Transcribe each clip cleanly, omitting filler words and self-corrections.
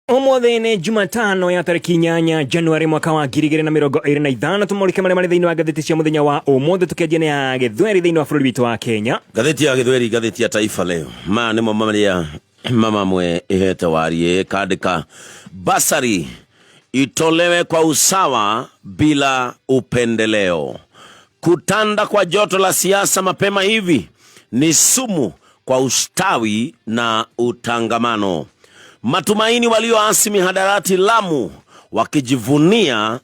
Ũmũthĩ nĩ Jumatano ya tarĩki 8 Januari mwaka wa 2025. Tũmũrĩke marĩa marĩ thĩinĩ wa ngathĩti cia mũthenya wa ũmũthĩ, tũkĩanjia na ya Gĩthweri thĩinĩ wa bũrũri witũ wa Kenya. Ngathĩti ya Gĩthweri, ngathĩti ya Taifa Leo, maya nĩmo marĩa mamamwe ĩhete wariĩ, kandĩka basari itolewe kwa usawa bila upendeleo. Kutanda kwa joto la siasa mapema hivi ni sumu kwa ustawi na utangamano. Matumaini walioasi mihadarati Lamu wakijivunia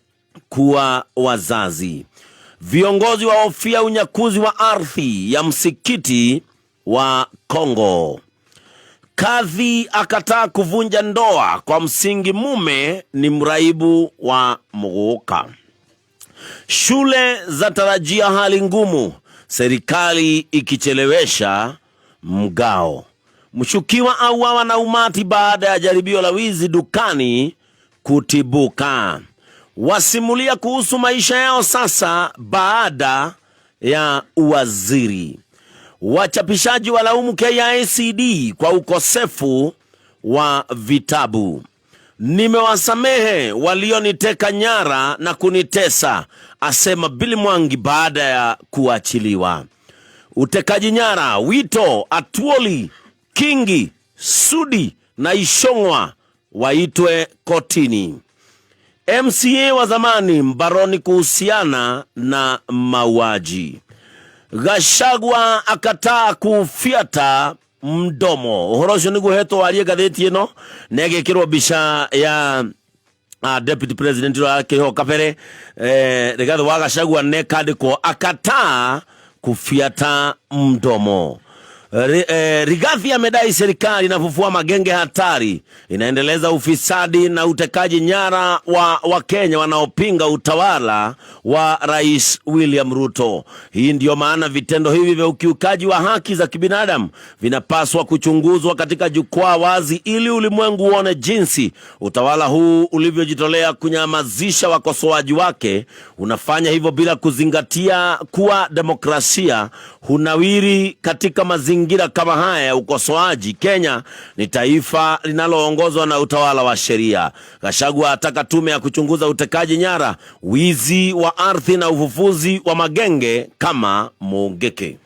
kuwa wazazi. Viongozi wahofia unyakuzi wa ardhi ya msikiti wa Kongo. Kadhi akataa kuvunja ndoa kwa msingi mume ni mraibu wa Muguka. Shule zatarajia hali ngumu, serikali ikichelewesha mgao. Mshukiwa auawa na umati baada ya jaribio la wizi dukani kutibuka. Wasimulia kuhusu maisha yao sasa baada ya uwaziri. Wachapishaji walaumu KICD kwa ukosefu wa vitabu. Nimewasamehe walioniteka nyara na kunitesa, asema Billy Mwangi baada ya kuachiliwa. Utekaji nyara, wito Atwoli, Kingi, Sudi na Ishongwa waitwe kotini. MCA wa zamani mbaroni kuhusiana na mauaji. Gachagua akataa kufiata mdomo. Uhoro ucio niguo hetwo warie ngathĩti ĩno na ĩgĩkĩrwo mbica ya deputy president ũrĩa akĩho kabere Rigathi wa Gachagua na ĩkandĩkwo akataa kufiata mdomo. Rigathi amedai serikali inafufua magenge hatari, inaendeleza ufisadi na utekaji nyara wa Wakenya wanaopinga utawala wa Rais William Ruto. Hii ndiyo maana vitendo hivi vya ukiukaji wa haki za kibinadamu vinapaswa kuchunguzwa katika jukwaa wazi ili ulimwengu uone jinsi utawala huu ulivyojitolea kunyamazisha wakosoaji wake. Unafanya hivyo bila kuzingatia kuwa demokrasia hunawiri katika mazingira kama haya ya ukosoaji. Kenya ni taifa linaloongozwa na utawala wa sheria. Gachagua ataka tume ya kuchunguza utekaji nyara, wizi wa ardhi na ufufuzi wa magenge kama Mungiki.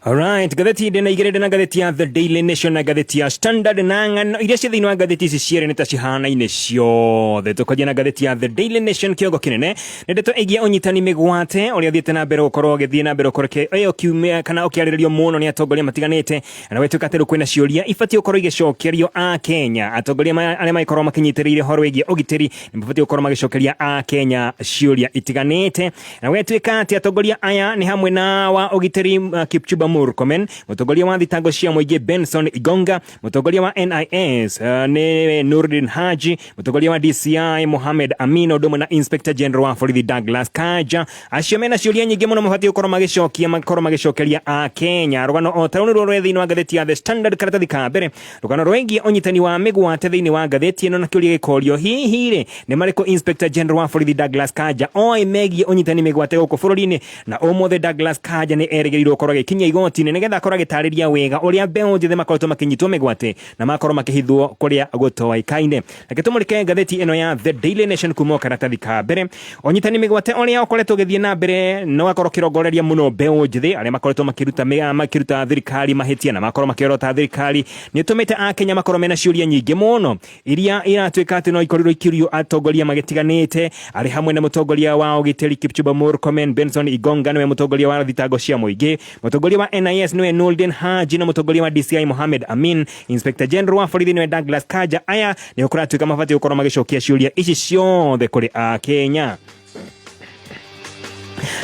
Alright, ngathĩti ndĩ na igĩrĩ, ndĩ na ngathĩti ya The Daily Nation na ngathĩti ya Standard, na ng'ano iria ciĩ thĩinĩ wa ngathĩti ici cierĩ nĩ ta cihanaine ciothe. Tũkwanjia na ngathĩti ya The Daily Nation, kĩongo kĩnene nĩ ndeto ĩgiĩ ũnyitani mĩgwate ũrĩa ũthiĩte na mbere gũkorwo ũgĩthiĩ na mbere gũkorwo ũkiumia kana ũkĩarĩrĩrio mũno nĩ atongoria matiganĩte, na gwĩtuĩka atĩ rĩu kwĩna ciũria ibatiĩ gũkorwo igĩcokerio a Kenya. Atongoria arĩa magĩkorwo makĩnyitĩrĩire ũhoro wĩgiĩ ũgitĩri nĩ mabatiĩ gũkorwo magĩcokeria a Kenya ciũria itiganĩte, na gwĩtuĩka atĩ atongoria aya nĩ hamwe na wa ũgitĩri Kipchumba Murkomen, mũtongoria wa thitango cia mũingĩ Benson Igonga, mũtongoria wa NIS nĩ Nurdin Haji, mũtongoria wa DCI Mohamed Amin, ũndũ ũmwe na Inspector General wa borithi Douglas Kanja. Acio mena ciũria nyingĩ mũno mabatiĩ gũkorwo magĩcokia, makorwo magĩcokeria a Kenya. Rũgano o ta rũu nĩruo rwĩ thĩinĩ wa ngathĩti ya The Standard karatathi ka mbere, rũgano rwĩgiĩ ũnyitani wa mĩgwate thĩinĩ wa ngathĩti ĩno, na kĩũria gĩkorio, hihi rĩ nĩ marĩkũ Inspector General wa borithi Douglas Kanja oĩ megiĩ ũnyitani mĩgwate gũkũ bũrũri-inĩ? Na ũmũthĩ Douglas Kanja nĩ erĩgĩrĩirwo gũkorwo agĩkinyia igoti-inĩ nĩgetha akorwo agĩtarĩria wega ũrĩa mbeũ njĩthĩ makoretwo makĩnyitwo mĩgwate na makorwo makĩhithwo kũrĩa gũtoĩkaine. Reke tũmũrĩke ngathĩti ĩno ya The Daily Nation kuma karatathi ka mbere. Ũnyitani mĩgwate ũrĩa ũkoretwo ũgĩthiĩ na mbere no akorwo ũkĩrongoreria mũno mbeũ njĩthĩ arĩa makoretwo makĩruta thirikari mahĩtia na makorwo makĩorota thirikari, nĩ ũtũmĩte Akenya makorwo mena ciũria nyingĩ mũno iria iratuĩka atĩ no ikorirwo ikĩũrio atongoria magĩtiganĩte, arĩ hamwe na mũtongoria wa ũgitĩri Kipchumba Murkomen, Benson Igonga nĩwe mũtongoria wa thitango cia mũingĩ, mũtongoria wa NIS nĩwe Noordin Haji, na mũtongoria wa DCI Mohamed Amin, Inspector General wa borithi nĩwe Douglas Kanja. Aya nĩo kũratuĩka mabatiĩ gũkorwo magĩcokia ciũria ici ciothe kũrĩ Akenya.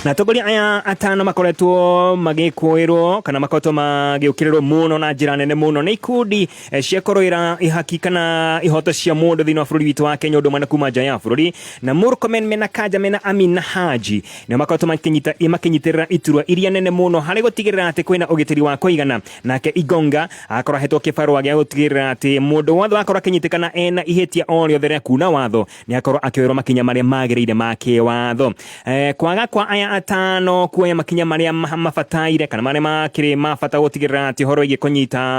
Na atongoria aya atano makoretwo magĩkũĩrwo kana makoretwo magĩũkĩrĩrwo mũno na njĩra nene mũno nĩ ikundi cia kũrũĩra ihaki kana ihoto cia mũndũ thĩinĩ wa bũrũri witũ wa Kenya, ũndũ ũmwe na kuma nja ya bũrũri. Na Murkomen mena Kanja mena Amin na Haji nĩo makoretwo makĩnyitĩrĩra iturwa iria nene mũno harĩ gũtigĩrĩra atĩ kwĩna ũgitĩri wa kũigana. Nake Igonga akorwo ahetwo kĩbarũa gĩa gũtigĩrĩra atĩ mũndũ wothe wakorwo akĩnyitĩkana ena ihĩtia o rĩothe rĩa kuna watho nĩ akorwo akĩoerwo makinya marĩa magĩrĩire ma kĩwatho. Kwaga kwa aya Atano kuoya makinya marĩa mabataire kana marĩa makĩrĩ ma bata gũtigĩrĩra atĩ ũhoro wĩgiĩ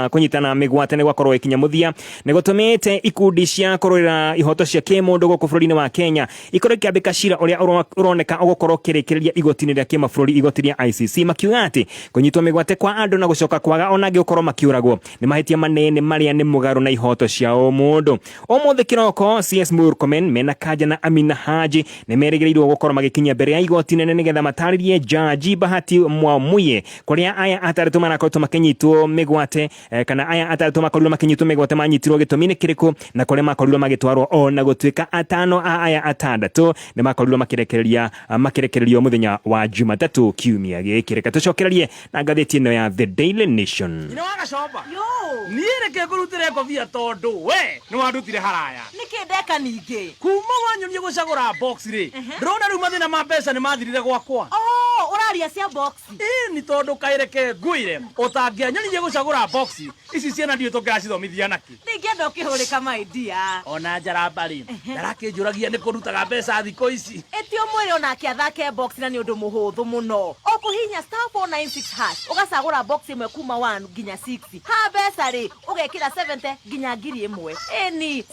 kũnyitana mĩgwate nĩ gwakorwo gĩkinya mũthia nĩ gũtũmĩte ikundi cia kũrũĩrĩra ihoto cia kĩmũndũ gũkũ bũrũri-inĩ wa Kenya ikorwo ikĩambĩka cira ũrĩa ũroneka ũgũkorwo ũkĩrĩkĩrĩria igoti-inĩ rĩa kĩmabũrũri, igoti rĩa ICC, makiuga atĩ kũnyitwo mĩgwate kwa andũ na gũcoka kwaga ona angĩ gũkorwo makĩũragwo nĩ mahĩtia manene marĩa nĩ mũgarũ na ihoto cia ũmũndũ. Ũmũthĩ kĩroko CS Murkomen mena Kanja na Amina Haji nĩ merĩgĩrĩirwo gũkorwo magĩkinyia mbere ya igoti nene nĩgetha matarĩrie Jaji Bahati Mwamuye kũrĩa aya atandatũ marakoretwo makĩnyitwo mĩgwate, kana aya atandatũ makorirwo makĩnyitwo mĩgwate manyitirwo gĩtũmi-inĩ kĩrĩkũ na kũrĩa makorirwo magĩtwarwo, ona gũtuĩka atano a aya atandatũ nĩ makorirwo makĩrekererio mũthenya wa Jumatatũ kiumia gĩkĩ. Reke tũcokererie na ngathĩti ĩno ya The Daily Nation. Nyina wa Gacomba. Yo. Niĩ reke ngũrutĩre ngobia tondũ we nĩ wandutire haraya. Nĩkĩ ndeka ningĩ? Kuma wanyonia gũcagũra box rĩ, ndĩrona rĩu mathĩna ma mbeca nĩ mathirire gwakwa. Oh, ũraria cia box. Ĩĩ, nĩ tondũ kaĩ reke ngwĩre ũtangĩanyonirie gũcagũra box ici ciana ndiũĩ tũngĩracithomithia nakĩ. Ndingĩenda ũkĩhũrĩka my dear. Ona njaramba rĩ, ndarakĩnjũragia nĩ kũrutaga mbeca thikũ ici. Ĩti ũmwĩre onake athake box na nĩ ũndũ mũhũthũ mũno. Ũkũhihinya *496# ũgacagũra box ĩmwe kuma 1 nginya 6. Ha mbeca rĩ, ũgekĩra 70 nginya 1000. Ĩni,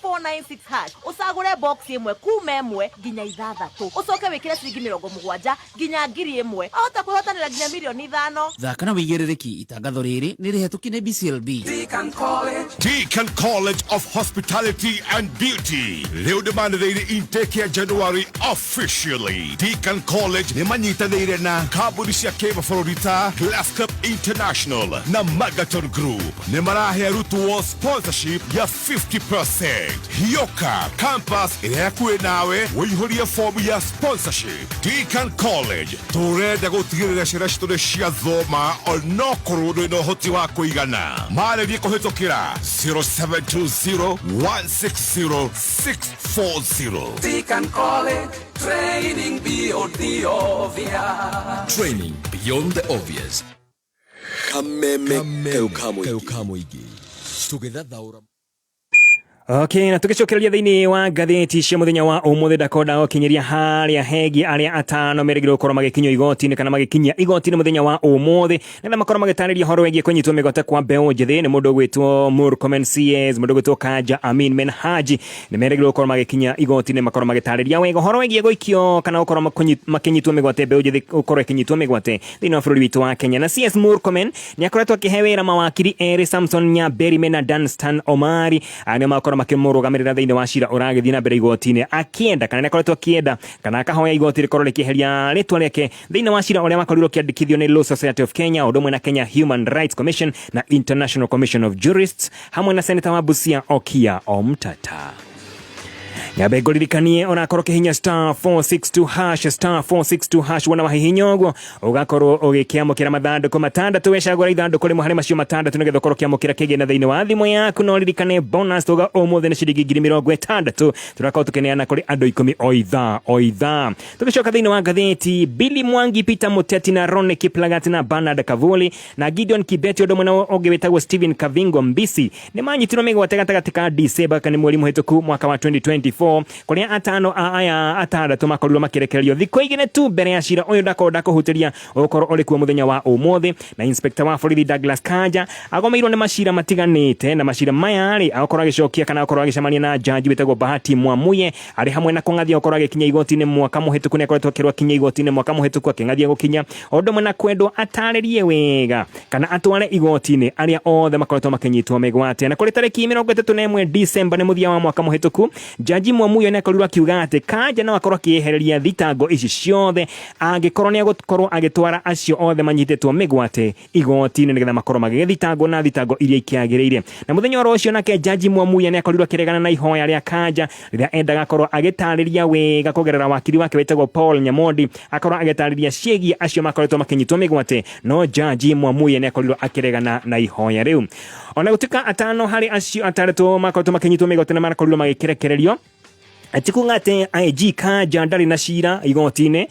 *496# ũcagũre box ĩmwe kuma 1 nginya 6. Ũcoke wĩkĩre ciringi 70 nginya 1000. Ahota kwĩhotanĩra nginya 5,000,000. Thaka na wĩigĩrĩrĩki, itangatho rĩrĩ nĩ rĩhetũkie nĩ BCLB. Deacon College of Hospitality and Beauty rĩu nĩmanĩrĩire intake ya January officially. Deacon College nĩmanyitanĩire na kambuni cia kĩmabũrũri ta Glasscup International na Magaton Group. Nĩmarahe arutwo sponsorship ya 50%. Hioka campus ĩrĩa hakuhĩ nawe ũihũrie fomu ya sponsorship. Deacon College tũrenda gũtigĩrĩra ciana citũ nĩ ciathoma onokorwo ndũrĩ na ũhoti wa kũigana. Marĩrie kũhĩtũkĩra 0720 160 640. Deacon College, training beyond the obvious. Training beyond the obvious. Kameme kayo ka mũingĩ tũgĩthathaũra. Okay, na tugicokereria thiini wa ngathĩti cia mũthenya wa ũmũthĩ, ndakonda gũkinyĩria harĩa hegiĩ arĩa atano merĩgĩrĩirwo gũkorwo magĩkinyio igoti-inĩ kana magĩkinyia igoti-inĩ mũthenya wa ũmũthĩ nĩgetha makorwo magĩtarĩria ũhoro wĩgiĩ kũnyitwo mĩgwate kwa mbeũ njĩthĩ. Nĩ mũndũ ũgwĩtwo Murkomen CS, mũndũ ũgwĩtwo Kanja Amin Menhaji, nĩ merĩgĩrĩirwo gũkorwo magĩkinya igoti-inĩ makorwo magĩtarĩria wega ũhoro wĩgiĩ gũikio kana gũkorwo makĩnyitwo mĩgwate, mbeũ njĩthĩ gũkorwo ĩkĩnyitwo mĩgwate thĩinĩ wa bũrũri witũ wa Kenya. Na CS Murkomen nĩ akoretwo akĩhe wĩra mawakiri erĩ, Samson Nyaberi mena Danstan Omari, arĩa makorwo makĩmũrũgamĩrĩra thĩinĩ wa cira ũragĩthiĩ na mbere igoti-inĩ, akĩenda kana nĩ akoretwo akĩenda kana akahoya igoti rĩkorwo rĩkĩeheria rĩtwa rĩake thĩinĩ wa cira ũrĩa wakorirwo ũkĩandĩkithio nĩ Law Society of Kenya, ũndũ ũmwe na Kenya Human Rights Commission na International Commission of Jurists, hamwe na Senator wa Busia Okiya Omtata. Nyambe ngũririkanie ũrakorwo ũkĩhihinya *462#, *462# wona wahihinya ũguo ũgakorwo ũgĩkĩamũkĩra mathandũkũ matandatũ. Wecagũra ithandũkũ rĩmwe harĩ macio matandatũ nĩgetha ũkorwo ũkĩamũkĩra kĩgĩna thĩinĩ wa thimũ yaku. No ririkane bonus tuga ũmũthĩ nĩ ciringi 60,000 tũrakorwo tũkĩneana kũrĩ andũ 10 o ithaa o ithaa. Tũgĩcoka thĩinĩ wa ngathĩti, Billy Mwangi, Peter Muteti na Ronnie Kiplagat na Bernard Kavuli na Gideon Kibeti, ũndũ ũmwe na ũngĩ wĩtagwo Stephen Kavingo Mbisi, nĩ manyitirwo mĩgwate gatagatĩ ka December kana mweri mũhĩtũku mwaka wa 2024, kũrĩa atano a aya atandatũ makorirwo makĩrekererio thikũ 2 tu mbere ya cira ũyũ ndakorwo ndakũhutĩria ũkorwo ũrĩ kuo mũthenya wa ũmũthĩ. Na inspector wa borithi Douglas Kanja agomeirwo nĩ macira matiganĩte, na macira maya rĩ akorwo agĩcokia kana akorwo agĩcemania na jaji wĩtagwo Bahati Mwamuye arĩ hamwe na kũng'athia gũkorwo agĩkinya igoti-inĩ mwaka mũhĩtũku. Nĩ akoretwo akĩrwo akinya igoti-inĩ mwaka mũhĩtũku, akĩng'athia gũkinya, o ũndũ ũmwe na kwendwo atarĩrie wega kana atware igoti-inĩ arĩa othe makoretwo makĩnyitwo mĩgwate. Na kũrĩ tarĩki 31 December, nĩ mũthia wa mwaka mũhĩtũku, jaji Mwamuye nĩ akorirwo akiuga atĩ Kanja no akorwo akĩehereria thitango ici ciothe angĩkorwo nĩ egũkorwo agĩtwara acio othe manyitĩtwo mĩgwate igoti-inĩ nĩgetha makorwo magĩgĩthitangwo na thitango iria ikĩagĩrĩire. Na mũthenya oro ũcio nake jaji Mwamuye nĩ akorirwo akĩregana na ihoya rĩa Kanja rĩrĩa endaga akorwo agĩtarĩria wega kũgerera wakiri wake wĩtagwo Paul Nyamondi, akorwo agĩtarĩria ciĩgiĩ acio makoretwo makĩnyitwo mĩgwate, no jaji Mwamuye nĩ akorirwo akĩregana na ihoya rĩu. Ona gũtuĩka atano harĩ acio atandatũ makoretwo makĩnyitwo mĩgwate na marakorirwo magĩkĩrekererio. Ti kuga atĩ IG Kanja ndarĩ na cira igoti-inĩ,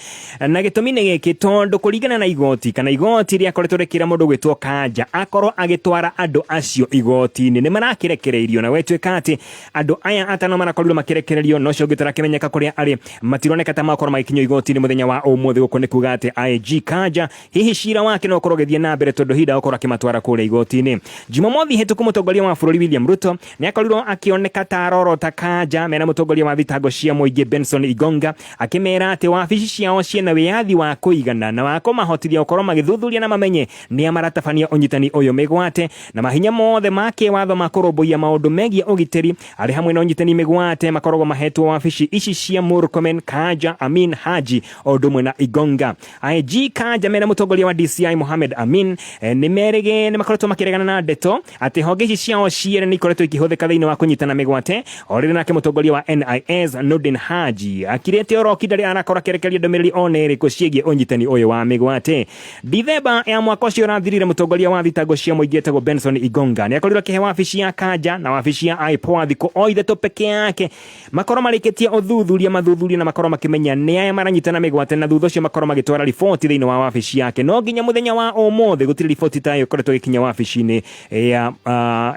na gĩtũmi nĩ gĩkĩ, tondũ kũringana na igoti kana igoti rĩakoretwo rĩkĩra mũndũ gwĩtwo Kanja akorwo agĩtwara andũ acio igoti-inĩ, nĩ marakĩrekereirio, na gwĩtuĩka atĩ andũ aya atano marakorirwo makĩrekererio, no ũcio ũngĩ ũtarakĩmenyeka kũrĩa arĩ matironeka ta makorwo magĩkinyio igoti-inĩ mũthenya wa ũmũthĩ. Gũkũ nĩ kuga atĩ IG Kanja hihi cira wake no ũkorwo ũgĩthiĩ na mbere, tondũ hihi ndagũkorwo akĩmatwara kũrĩa igoti-inĩ. Jumamothi hĩtũku mũtongoria wa bũrũri William Ruto nĩ akorirwo akĩoneka ta arorota Kanja mena mũtongoria wa thitango cia mũingĩ Benson Igonga, akĩmera atĩ wabici ciao ciĩna wĩyathi wa kũigana na wa kũmahotithia gũkorwo magĩthuthuria na mamenye nĩa maratabania ũnyitani ũyũ mĩgwate, na mahinya mothe ma kĩwatho ma kũrũmbũiya maũndũ megiĩ ũgitĩri arĩ hamwe na ũnyitani mĩgwate makoragwo mahetwo wabici ici cia Murkomen, Kanja, Amin Haji o ũndũ ũmwe na Igonga. IG Kanja mena mũtongoria wa DCI Mohamed Amin nĩ merĩge nĩ makoretwo makĩregana na ndeto atĩ honge ici ciao cierĩ nĩ ikoretwo ikĩhũthĩka thĩinĩ wa kũnyitana mĩgwate. O rĩrĩ nake mũtongoria wa NIS Nurdin Haji akirĩte oro kinda rĩ arakorwo akĩrekereria ndũmĩrĩri ona ĩrĩkũ ciĩgiĩ ũnyitani ũyũ wa mĩgwate. Dithemba ya mwaka ũcio ũrathirire, mũtongoria wa thitango cia mũingĩ etagwo Benson Igonga nĩ akorirwo akĩhe wabici ya Kanja na wabici ya IPOA thikũ o ithatũ peke yake makorwo marĩkĩtie ũthuthuria mathuthuria na makorwo makĩmenya nĩ aya maranyitana mĩgwate, na thutha ũcio makorwo magĩtwara riboti thĩinĩ wa wabici yake. No nginya mũthenya wa ũmũthĩ gũtirĩ riboti ta ĩyo ĩkoretwo ĩgĩkinya wabici-inĩ ya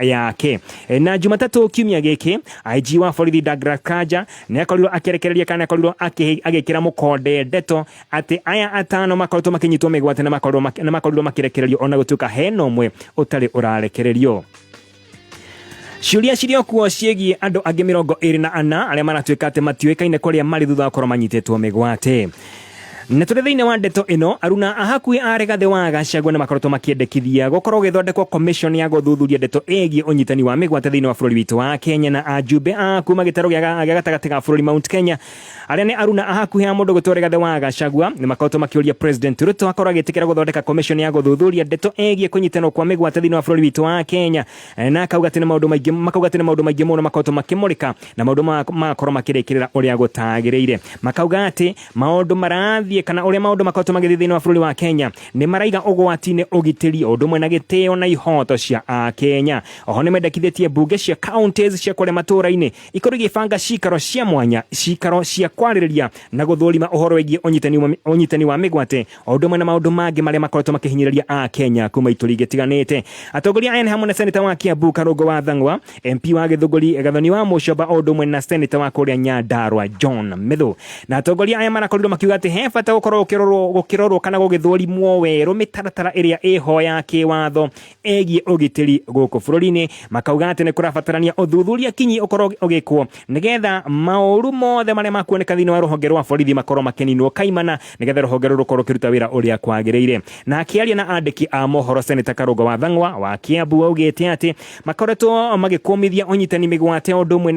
yake. Na Jumatatũ kiumia gĩkĩ, IG wa borithi Douglas Kanja nĩ akorirwo akĩrekereria kana akorirwo agĩkĩra mũkonde ndeto atĩ aya atano makoretwo makĩnyitwo mĩgwate na makorirwo makĩrekererio, ona gũtuĩka hena ũmwe ũtarĩ ũrarekererio. Ciũria cirĩ o kuo ciĩgiĩ andũ angĩ 24 arĩa maratuĩka atĩ matiũĩkaine kũrĩa marĩ thutha wa gũkorwo manyitĩtwo mĩgwate. Na tũrĩ thĩinĩ wa ndeto ĩno, aruna a hakuhĩ a Rigathĩ wa Gachagua nĩ makoretwo makĩendekithia gũkorwo gũgĩthondekwo commission ya gũthuthuria ndeto ĩgiĩ ũnyitani wa mĩgwate thĩinĩ wa bũrũri witũ wa Kenya, na ajumbe a kuma gĩtarũ gĩa gatagatĩ ga bũrũri Mount Kenya arĩa nĩ aruna a hakuhĩ a mũndũ gwĩtwo Rigathĩ wa Gachagua nĩ makoretwo makĩũria President Ruto akorwo agĩtĩkĩra gũthondeka commission ya gũthuthuria ndeto ĩgiĩ kũnyitanwo kwa mĩgwate thĩinĩ wa bũrũri witũ wa Kenya, na akauga atĩ nĩ maũndũ maingĩ, makauga atĩ nĩ maũndũ maingĩ mũno makoretwo makĩmũrĩka na maũndũ magakorwo makĩrĩkĩrĩra ũrĩa gũtagĩrĩire. Makauga atĩ maũndũ marathiĩ kana ũrĩa maũndũ makoretwo magĩthiĩ thĩinĩ wa bũrũri wa Kenya nĩ maraiga ũgwati-inĩ ũgitĩri o ũndũ ũmwe na gĩtĩo na ihoto cia Akenya. Oho nĩ mendekithĩtie mbunge cia counties cia kũrĩa matũũra-inĩ ikorwo igĩbanga cikaro cia mwanya, cikaro cia kwarĩrĩria na gũthũrima ũhoro wĩgiĩ ũnyitani wa mĩgwate o ũndũ ũmwe na maũndũ mangĩ marĩa makoretwo makĩhinyĩrĩria Akenya kuma ituri igĩtiganĩte. Atongoria aya nĩ hamwe na seneta wa Kiambu Karũngũ wa Thang'wa, MP wa Gĩthũngũri Gathoni wa Mũcomba o ũndũ ũmwe na seneta wa kũrĩa Nyandarua John Methu. Na atongoria aya marakorirwo makiuga atĩ he bata gũkorwo gũkĩrorwo kana gũgĩthũrimwo werũ mĩtaratara ĩrĩa ĩho ya kĩwatho ĩgiĩ ũgitĩri gũkũ bũrũri-inĩ. Makauga atĩ nĩ kũrabatarania ũthuthuria kinyi ũkorwo ũgĩkwo nĩgetha maũru mothe marĩa makuoneka thĩinĩ wa rũhonge rwa borithi makorwo makĩninwo kaimana, nĩgetha rũhonge rũrũ rũkorwo rũkĩruta wĩra ũrĩa kwagĩrĩire. Na akĩaria na andĩki a mohoro, Seneta Karũngo wa Thang'wa wa Kiambu augĩte atĩ makoretwo magĩkũmithia ũnyitani mĩgwate o ũndũ ũmwe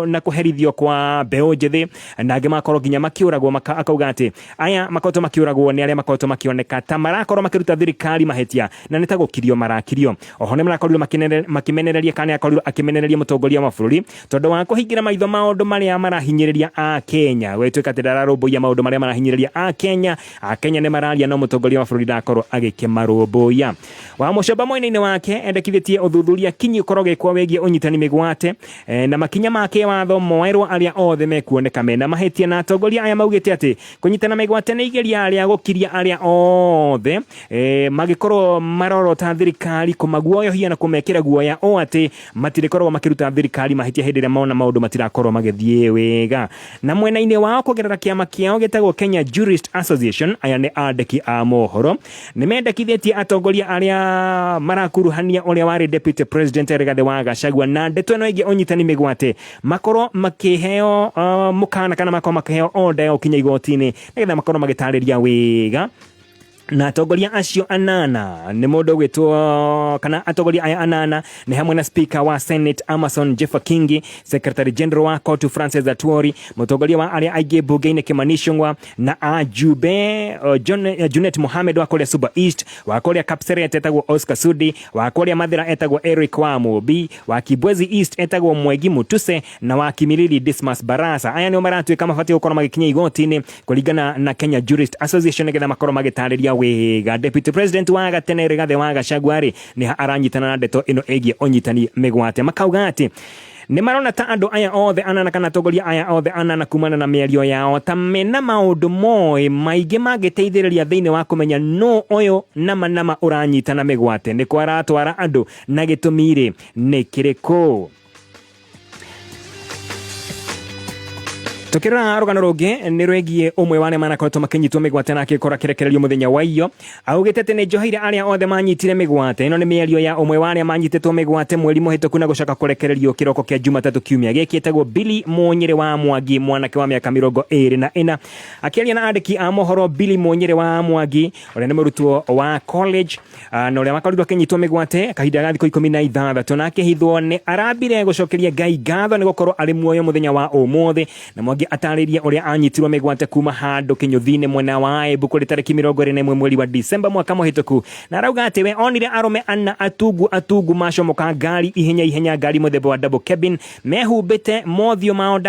na kũherithio kwa mbeũ njĩthĩ, na angĩ makorwo nginya makĩũragwo. Akauga atĩ aya makoretwo makĩũragwo nĩ arĩa makoretwo makĩoneka ta marakorwo makĩruta thirikari mahĩtia na nĩ ta gũkirio marakirio. Oho nĩ marakorirwo makĩmenereria kana akorirwo akĩmenereria mũtongoria wa bũrũri tondũ wa kũhingĩra maitho maũndũ marĩa marahinyĩrĩria a Kenya. Gwĩtuĩka atĩ ndararũmbũiya maũndũ marĩa marahinyĩrĩria a Kenya. A Kenya nĩ mararia no mũtongoria wa bũrũri ndakorwo agĩkĩmarũmbũiya. Wa Mũcomba mwena-inĩ wake endekithĩtie ũthuthuria kinyi ũkorwo ũgĩkwo wĩgiĩ ũnyitani mĩgwate na makinya ma kĩwatho moerwo arĩa othe mekuoneka mena mahĩtia. Na atongoria aya maugĩte atĩ kũnyitana mĩgwate nĩ igeria rĩa gũkiria arĩa othe magĩkorwo marorota thirikari, kũmaguoyohia na kũmekĩra guoya o atĩ matirĩkoragwo makĩruta thirikari mahĩtia hĩndĩ ĩrĩa mona maũndũ matirakorwo magĩthiĩ wega. Na mwena-inĩ wao kũgerera kĩama kĩao gĩtagwo Kenya Jurist Association, aya nĩ andĩki a mohoro, nĩ mendekithĩtie atongoria arĩa marakuruhania ũrĩa warĩ Deputy President Rigathĩ wa Gachagua na ndeto ĩno ĩgiĩ ũnyitani mĩgwate makorwo makĩheo mũkana kana makorwo makĩheo order ya gũkinya igoti-inĩ nĩgetha makorwo magĩtarĩria wega. Na atongoria acio anana nĩ mũndũ ũgwĩtwo kana atongoria aya anana nĩ hamwe na Speaker wa Senate Amason Jeffa Kingi, Secretary General wa COTU Francis Atwoli, mũtongoria wa arĩa aingĩ mbunge-inĩ Kimani Ichung'wa, na ajumbe Junet Mohamed wa kũrĩa Suba East, wa kũrĩa Kapseret etagwo Oscar Sudi, wa kũrĩa Mathira etagwo Eric wa Mũmbi, wa Kibwezi East etagwo Mwengi Mutuse, na wa Kimilili Dismas Barasa. Aya nĩo maratuĩka mabatiĩ gũkorwo magĩkinya igoti-inĩ kũringana na Kenya Jurist Association nĩgetha makorwo magĩtarĩria wega Deputy President wa gatene Rigathĩ wa Gachagua rĩ nĩ aranyitana na ndeto ĩno ĩgiĩ ũnyitani mĩgwate. Makauga atĩ Nĩ marona ta andũ aya othe anana kana atongoria aya othe anana kumana na mĩario yao ta mena maũndũ moĩ maingĩ mangĩteithĩrĩria thĩinĩ wa kũmenya nũ ũyũ nama nama ũranyitana mĩgwate, nĩkũ aratwara andũ na gĩtũmi rĩ nĩ kĩrĩkũ. Tukirora rũgano rũngĩ nĩ rwĩgiĩ ũmwe wa arĩa manakoretwo makĩnyitwo mĩgwate na akĩkora kĩrekererio mũthenya wa iyo, augĩte atĩ nĩ njoheire arĩa othe manyitire mĩgwate. Ĩno nĩ mĩario ya ũmwe wa arĩa manyitĩtwo mĩgwate mweri mũhĩtũku na gũcoka kũrekererio kĩroko kĩa Jumatatũ kiumia gĩkĩ, etagwo Billy Mũnyĩrĩ wa Mwangi, mwanake wa mĩaka 24. Akĩaria na andĩki a mohoro, Billy Mũnyĩrĩ wa Mwangi ũrĩa nĩ mũrutwo wa college na ũrĩa wakorirwo akĩnyitwo mĩgwate kahinda ga thikũ 16 na akĩhithwo, nĩ arambire gũcokeria Ngai ngatho nĩ gũkorwo arĩ muoyo mũthenya wa ũmũthĩ. Na Mwangi atarĩrie ũrĩa anyitirwo mĩgwate kuma handũ kĩnyũthi-inĩ mwena wa Embu kũrĩ tarĩki 21 mweri wa Disemba mwaka mũhĩtũku, na arauga atĩ we onire arũme ana atungu atungu macomoka ngari ihenya ihenya, ngari mũthemba wa double cabin, mehumbĩte mothiũ mao,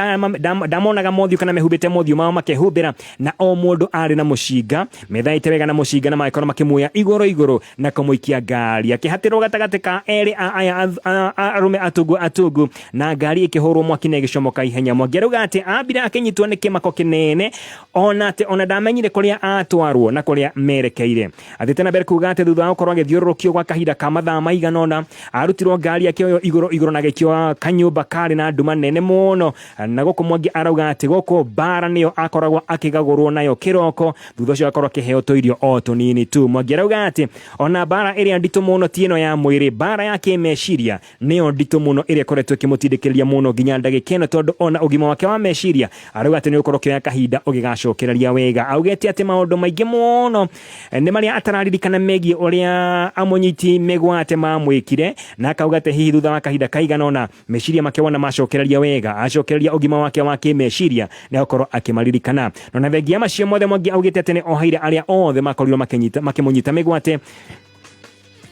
ndamonaga mothiũ kana mehumbĩte mothiũ mao makehumbĩra, na o mũndũ arĩ na mũcinga, methaĩte wega na mũcinga, na magĩkorwo makĩmuoya igũrũ igũrũ na kũmũikia ngari, akĩhatĩrwo gatagatĩ ka erĩ a aya arũme atungu atungu, na ngari ĩkĩhũrwo mwaki na ĩgĩcomoka ihenya. Mwangi arauga atĩ ambire akĩnyitwo nĩ kĩmako kĩnene, ona atĩ ona ndamenyire kũrĩa atwarwo na kũrĩa merekeire. Athiĩte na mbere kuga atĩ thutha wa gũkorwo agĩthiũrũrũkio gwa kahinda ka mathaa maigana ũna, arutirwo ngari akĩoywo igũrũ igũrũ na agĩikio kanyũmba karĩ na nduma nene mũno. Na gũkũ Mwangi arauga atĩ gũkũ mbara nĩyo akoragwo akĩgagũrwo nayo kĩroko, thutha ũcio akorwo akĩheo tũirio o tũnini tu. Mwangi arauga atĩ ona mbara ĩrĩa nditũ mũno ti ĩno ya mwĩrĩ, mbara ya kĩmeciria nĩyo nditũ mũno ĩrĩa ĩkoretwo ĩkĩmũtindĩkĩrĩria mũno nginya ndagĩka ĩno, tondũ ona ũgima wake wa meciria arauga atĩ nĩ ũkorwo ũkĩoya kahinda ũgĩgacokereria wega. Augĩte atĩ maũndũ maingĩ mũno nĩ marĩa atararirikana megiĩ ũrĩa amũnyiti mĩgwate mamwĩkire, na akauga atĩ hihi thutha wa kahinda kaigana ũna meciria make wona macokereria wega, acokereria ũgima wake wa kĩmeciria, nĩ agũkorwo akĩmaririkana. No na thengia macio mothe, Mwangi augĩte atĩ nĩ oheire arĩa othe makorirwo makĩmũnyita mĩgwate,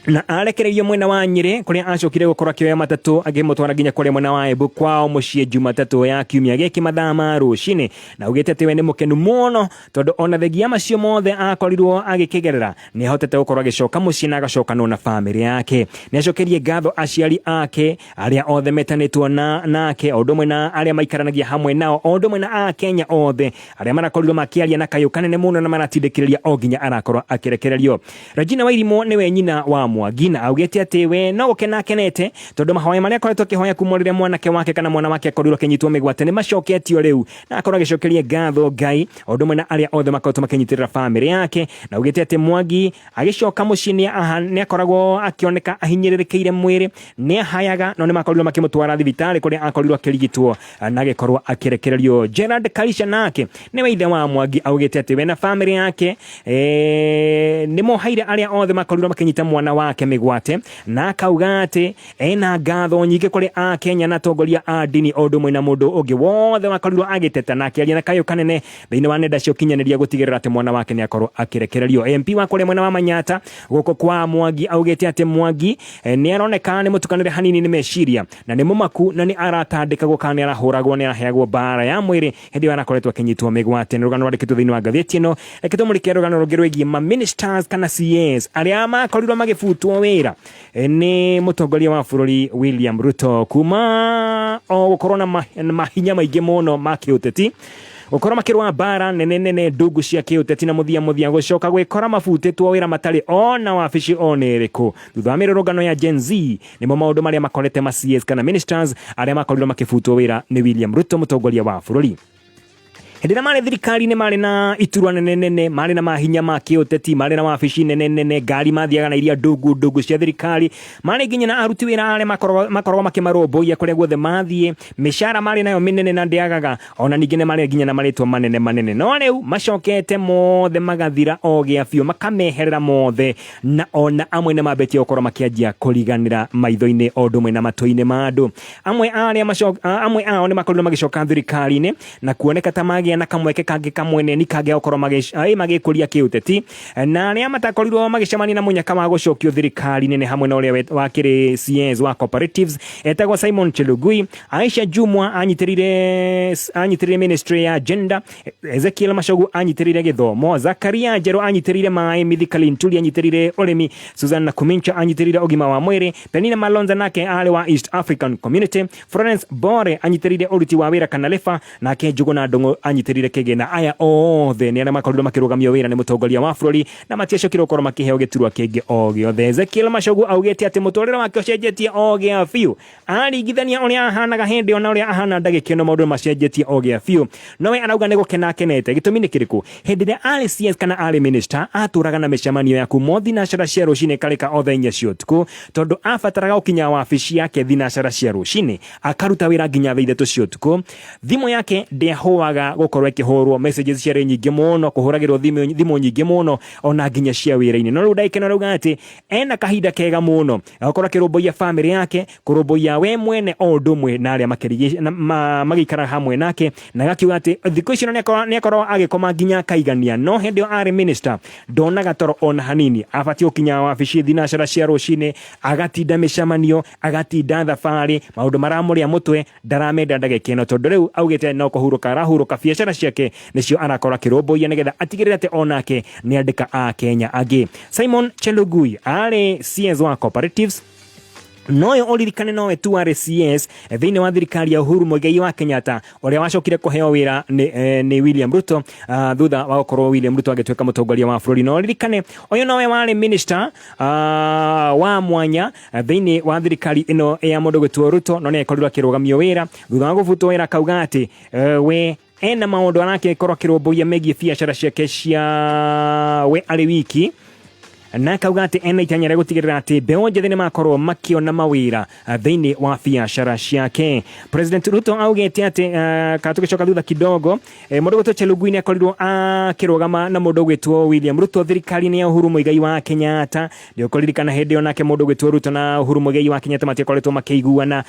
na arekereirio mwena wa Nyĩrĩ kũrĩa acokire gũkorwo akĩoya matatũ akĩmũtwara nginya kũrĩa mwena wa Embu kwao mũciĩ Jumatatũ ya kiumia gĩkĩ mathaa ma rũcinĩ, na augĩte atĩ we nĩ mũkenu mũno tondũ ona thengia macio mothe akorirwo agĩkĩgerera nĩ ahotete gũkorwo agĩcoka mũciĩ na agacokanwo na bamĩrĩ yake. Nĩ acokerie ngatho aciari ake arĩa othe metanĩtwo na nake, o ũndũ ũmwe na arĩa maikaranagia hamwe nao, o ũndũ ũmwe na Akenya othe arĩa marakorirwo makĩaria na kayũ kanene mũno na maratindĩkĩrĩria o nginya arakorwo akĩrekererio. Regina Wairimu nĩwe nyina wa Mwangi, na augĩte atĩ we no gũkena akenete tondũ mahoya marĩa akoretwo akĩhoya kuma rĩrĩa mwanake wake kana mwana wake akorirwo akĩnyitwo mĩgwate nĩ macoketio rĩu, na akorwo agĩcokeria ngatho Ngai o ũndũ ũmwe na arĩa othe makoretwo makĩnyitĩrĩra bamĩrĩ yake. Na augĩte atĩ Mwangi agĩcoka mũciĩ nĩ akoragwo akĩoneka ahinyĩrĩrĩkĩire mwĩrĩ, nĩ ahayaga, no nĩ makorirwo makĩmũtwara thibitarĩ kũrĩa akorirwo akĩrigitwo na agĩkorwo akĩrekererio. Gerard Karisha nake nĩwe ithe wa Mwangi, augĩte atĩ we na bamĩrĩ yake nĩ moheire arĩa othe makorirwo makĩnyita mwana wake mĩgwate, na akauga atĩ ena ngatho nyingĩ kũrĩ Akenya na atongoria a ndini o ũndũ ũmwe na mũndũ ũngĩ wothe wakorirwo agĩteta na akĩaria na kayũ kanene thĩinĩ wa nenda cia ũkinyanĩria gũtigĩrĩra atĩ mwana wake nĩ akorwo akĩrekererio. MP wa kũrĩa mwena wa Manyata gũkũ kwa Mwangi augĩte atĩ Mwangi nĩ aroneka nĩ mũtukanĩre hanini nĩ meciria na nĩ mũmaku na nĩ aratandĩkagwo kana nĩ arahũragwo, nĩ araheagwo mbara ya mwĩrĩ hĩndĩ ĩyo arakoretwo akĩnyitwo mĩgwate. Nĩ rũgano rwandĩkĩtwo thĩinĩ wa ngathĩti ĩno. Reke tũmũrĩke rũgano rũngĩ rwĩgiĩ ma ministers kana CAs arĩa makorirwo magĩbutwo wĩra nĩ mũtongoria wa bũrũri William Ruto kuma o gũkorwo na mahinya maingĩ mũno ma kĩũteti, gũkorwo makĩrũa mbara nene nene ndungu cia kĩũteti, na mũthia mũthia gũcoka gwĩkora mabutĩtwo wĩra matarĩ ona wabici ona ĩrĩkũ thutha wa mĩrũrũngano ya Gen Z. Nĩmo maũndũ marĩa makorete ma CS kana ministers arĩa makorirwo makĩbutwo wĩra nĩ William Ruto mũtongoria wa bũrũri. Hĩndĩ ĩrĩa marĩ thirikari-inĩ marĩ na iturwa nene nene, marĩ na mahinya ma kĩũteti, marĩ na wabici nene nene, ngari mathiaga na iria ndungu ndungu cia thirikari, marĩ nginya na aruti wĩra arĩa makoragwo makĩmarũmbũiya kũrĩa guothe mathiĩ, mĩcara marĩ nayo mĩnene na ndĩagaga, ona ningĩ nĩ marĩ nginya na marĩtwa manene manene. No rĩu macokete mothe magathira o gĩa biũ, makameherera mothe, na ona amwe nĩ mambĩtie gũkorwo makĩanjia kũriganĩra maitho-inĩ o ũndũ ũmwe na matũ-inĩ ma andũ. Amwe ao nĩ makorirwo magĩcoka thirikari-inĩ na kuoneka ta magĩa makĩgĩa na kamweke kangĩ kamweneni kangĩ gũkorwo magĩkũria kĩũteti, na arĩa matakorirwo magĩcemania na mũnyaka wa gũcokio thirikari-inĩ nĩ hamwe na ũrĩa wakĩrĩ CS wa cooperatives etagwo Simon Chelugui. Aisha Jumwa anyitĩrĩire ministry ya gender, Ezekiel Machogu anyitĩrĩire gĩthomo, Zakaria Njerũ anyitĩrĩire maĩ, Mithika Linturi anyitĩrĩire ũrĩmi, Susan Nakumincha anyitĩrĩire ũgima wa mwĩrĩ, Penina Malonza nake arĩ wa East African Community, Florence Bore anyitĩrĩire ũruti wa wĩra kana leba, nake Njuguna Ndung'u anyitĩrĩire kĩgĩna. Aya othe nĩ arĩa makorirwo makĩrũgamio wĩra nĩ mũtongoria wa bũrũri na matiacokire gũkorwo makĩheo gĩturwa kĩngĩ o gĩothe. Ezekiel Machogu augĩte atĩ mũtũrĩre wake ũcenjetie o gĩa biũ, aringithania ũrĩa ahanaga hĩndĩ ĩyo na ũrĩa ahana ndagĩka ĩno, maũndũ macenjetie o gĩa biũ. Nowe arauga nĩ gũkena akenete. Gĩtũmi nĩ kĩrĩkũ? Hĩndĩ ĩrĩa arĩ CS kana arĩ minister, atũraga na mĩcemanio ya kuma o thinacara cia rũcinĩ karĩka o thaa inya cia ũtukũ, tondũ abataraga gũkinya wabici yake thinacara cia rũcinĩ, akaruta wĩra nginya thaa ithatũ cia ũtukũ. Thimũ yake ndĩahũaga gũkorwo ĩkĩhũrwo, messages ciarĩ nyingĩ mũno, kũhũragĩrwo thimũ nyingĩ mũno ona nginya cia wĩra-inĩ. No rĩu ndagĩka ĩno arauga atĩ ena kahinda kega mũno agakorwo akĩrũmbũiya famĩlĩ yake, kũrũmbũiya we mwene o ũndũ ũmwe na arĩa magĩikaraga hamwe nake, na agakiuga atĩ thikũ icio nĩakorwo agĩkoma nginya akaigania, no hĩndĩ ĩyo arĩ minister ndonaga toro ona hanini, abatiĩ gũkinya wabici thinacara cia rũcinĩ, agatinda mĩcemanio, agatinda thabarĩ, maũndũ maramũrĩa mũtwe, ndaramenda ndagĩka ĩno, tondũ rĩu augĩte no kũhurũka arahurũka, biacara ciake nĩcio arakorwo akĩrũmbũiya nĩgetha atigĩrĩre atĩ onake nĩandĩka a Kenya angĩ. Simon Chelugui arĩ CS wa cooperatives, noyo ũririkane nowe tu arĩ CS thĩinĩ wa thirikari ya Uhuru Muigai wa Kenyatta, ũrĩa wacokire kũheo wĩra nĩ William Ruto thutha wa gũkorwo William Ruto agĩtuĩka mũtongoria wa bũrũri. No ũririkane ũyũ nowe warĩ minister wa mwanya thĩinĩ wa thirikari ĩno ya mũndũ gwĩtwo Ruto, no nĩ akorirwo akĩrũgamio wĩra thutha wa gũbutwo wĩra, akauga atĩ we ena maũndũ arakĩkorwo akĩrũmbũiya megiĩ biacara ciake cia we arĩ wiki, na akauga atĩ ena itanya rĩa gũtigĩrĩra atĩ mbeũ njĩthĩ nĩ makorwo makĩona mawĩra thĩinĩ wa biacara ciake. President Ruto augĩte atĩ kana tũgĩcoka thutha kidogo, mũndũ gwĩtwo Chelugui nĩ akorirwo akĩrũgama na mũndũ gwĩtwo William Ruto thirikari-inĩ ya Uhuru Muigai wa Kenyatta. Ndĩũkũririkana hĩndĩ ĩyo nake mũndũ gwĩtwo Ruto na Uhuru Muigai wa Kenyatta matiakoretwo makĩiguana,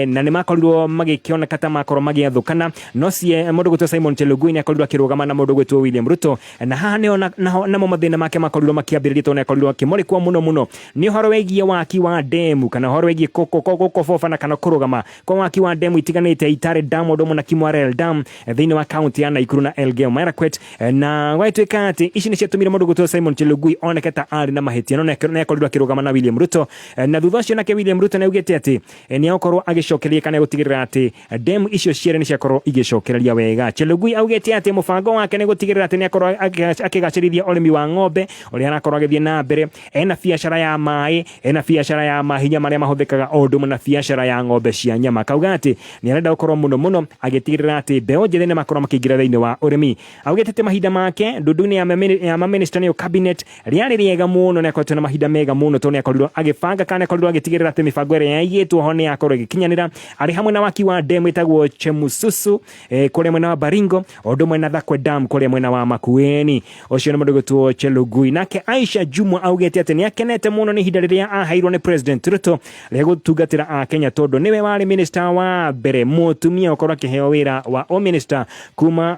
na nĩ makorirwo magĩkĩoneka ta makorwo magĩathũkana, no cie mũndũ gwĩtwo Simon Chelugui nĩ akorirwo akĩrũgama na mũndũ gwĩtwo William Ruto, na haha nĩho naho namo mathĩna make makorirwo makĩambĩrĩria, tondũ nĩ akorirwo akĩmũrĩkwo mũno mũno nĩ ũhoro wĩgiĩ waki wa ndemu, kana ũhoro wĩgiĩ gũkobobana kana kũrũgama kwa waki wa ndemu itiganĩte, Itare Dam ũndũ ũmwe na Kimwarer Dam thĩinĩ wa kaunti ya Nakuru na Elgeyo Marakwet, na gwagĩtuĩka atĩ ici nĩ ciatũmire mũndũ gwĩtwo Simon Chelugui oneke ta arĩ na mahĩtia, no nĩ akorirwo akĩrũgama na William Ruto, na thutha ũcio nake William Ruto nĩ augĩte atĩ nĩ egũkorwo agĩcokereria kana gũtigĩrĩra atĩ ndemu icio cierĩ nĩ ciakorwo igĩcokereria wega. Chelugui augĩte atĩ mũbango wake nĩ gũtigĩrĩra atĩ nĩ akorwo akĩgacĩrithia ũrĩmi wa ng'ombe ũrĩa arakorwo agĩthiĩ na mbere, ena biacara ya maĩ, ena biacara ya mahinya marĩa mahũthĩkaga o ũndũ ũmwe na biacara ya ng'ombe cia nyama. Akauga atĩ nĩ arenda gũkorwo mũno mũno agĩtigĩrĩra atĩ mbeũ njĩthĩ nĩ makorwo makĩingĩra thĩinĩ wa ũrĩmi. Augĩte atĩ mahinda make ndundu-inĩ ya maminista nĩyo cabinet rĩarĩ rĩega mũno, nĩ akoretwo na mahinda mega mũno tondũ nĩ akorirwo agĩbanga kana nĩ akorirwo agĩtigĩrĩra atĩ mĩbango ĩrĩa yaigĩtwo ho nĩ yakorwo ĩgĩkinyanĩra, arĩ hamwe na waki wa demu ĩtagwo Chemususu kũrĩa mwena wa Baringo, o ũndũ ũmwe na Thakwe Dam kũrĩa mwena wa Makueni. Ũcio nĩ mũndũ gwĩtwo Chelugui. Nake Aisha Jumwa augĩte atĩ nĩ akenete mũno nĩ ihinda rĩrĩa aheirwo nĩ President Ruto rĩa gũtungatĩra a Kenya, tondũ nĩwe warĩ minister wa mbere mũtumia gũkorwo akĩheo wĩra wa o minister kuma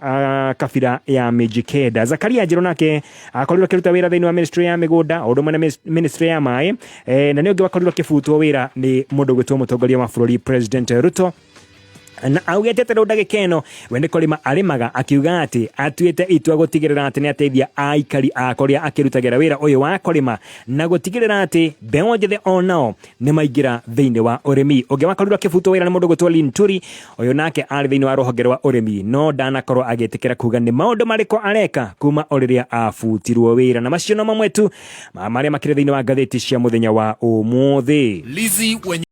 kabira ya Mijikenda. Zakaria Njerũ nake akorirwo akĩruta wĩra thĩinĩ wa ministry ya mĩgũnda o ũndũ ũmwe na ministry ya maĩ, na nĩ ũngĩ wakorirwo akĩbutwo wĩra nĩ mũndũ gwĩtwo mũtongoria wa bũrũri President Ruto, na augĩte atĩ rĩu ndagĩka ĩno we nĩ kũrĩma arĩmaga, akiuga atĩ atuĩte itua gũtigĩrĩra atĩ nĩ ateithia aikari a kũrĩa akĩrutagĩra wĩra ũyũ wa kũrĩma, na gũtigĩrĩra atĩ mbeũ njĩthĩ onao nĩ maingĩra thĩinĩ wa ũrĩmi. Ũngĩ wakorirwo akĩbutwo wĩra nĩ mũndũ gwĩtwo Linturi, ũyũ nake arĩ thĩinĩ wa rũhonge rwa ũrĩmi, no ndanakorwo agĩtĩkĩra kuga nĩ maũndũ marĩkũ areka kuma o rĩrĩa abutirwo wĩra. Na macio no mamwe tu ma marĩa makĩrĩ thĩinĩ wa ngathĩti cia mũthenya wa ũmũthĩ. Lizzy wenye